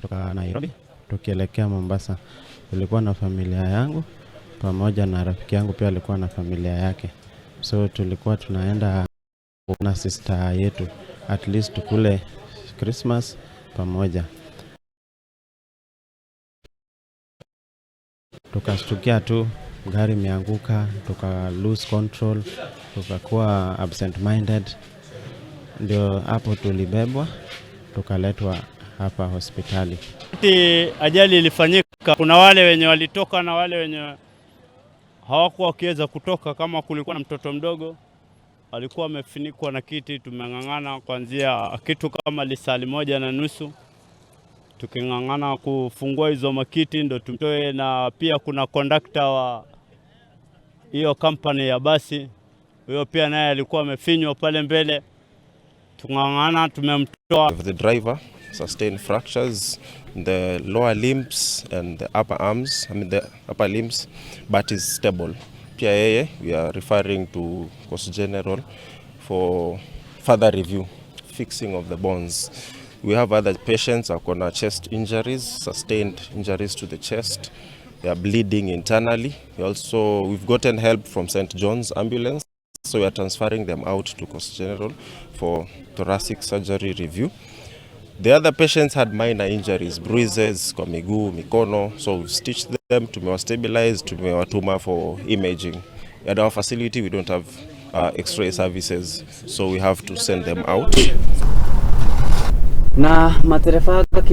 Tukitoka Nairobi tukielekea Mombasa. Tulikuwa na familia yangu pamoja na rafiki yangu, pia alikuwa na familia yake, so tulikuwa tunaenda na sister yetu, at least tukule Christmas pamoja. Tukastukia tu gari imeanguka, tuka lose control, tukakuwa absent minded, ndio hapo tulibebwa tukaletwa hapa hospitali. Wakati ajali ilifanyika, kuna wale wenye walitoka na wale wenye hawakuwa wakiweza kutoka. Kama kulikuwa na mtoto mdogo alikuwa amefunikwa na kiti, tumeng'ang'ana kuanzia kitu kama lisali 1.5 tuking'ang'ana kufungua hizo makiti ndo tumtoe. Na pia kuna kondakta wa hiyo kampani ya basi, huyo pia naye alikuwa amefinywa pale mbele, tung'ang'ana tumemtoa. The driver sustained fractures in the lower limbs and the upper arms, I mean the upper limbs, but is stable. Pia yeye we are referring to Coast General for further review, fixing of the bones. We have other patients who na chest injuries, sustained injuries to the chest. They are bleeding internally. We've gotten help from St. John's Ambulance, so we are transferring them out to Coast General for thoracic surgery review. The other patients had minor injuries, bruises kwa miguu, mikono, so we've stitched them, tumewastabilize, tumewatuma for imaging. At our facility we don't have x-ray services, so we have to send them out. Na matereva.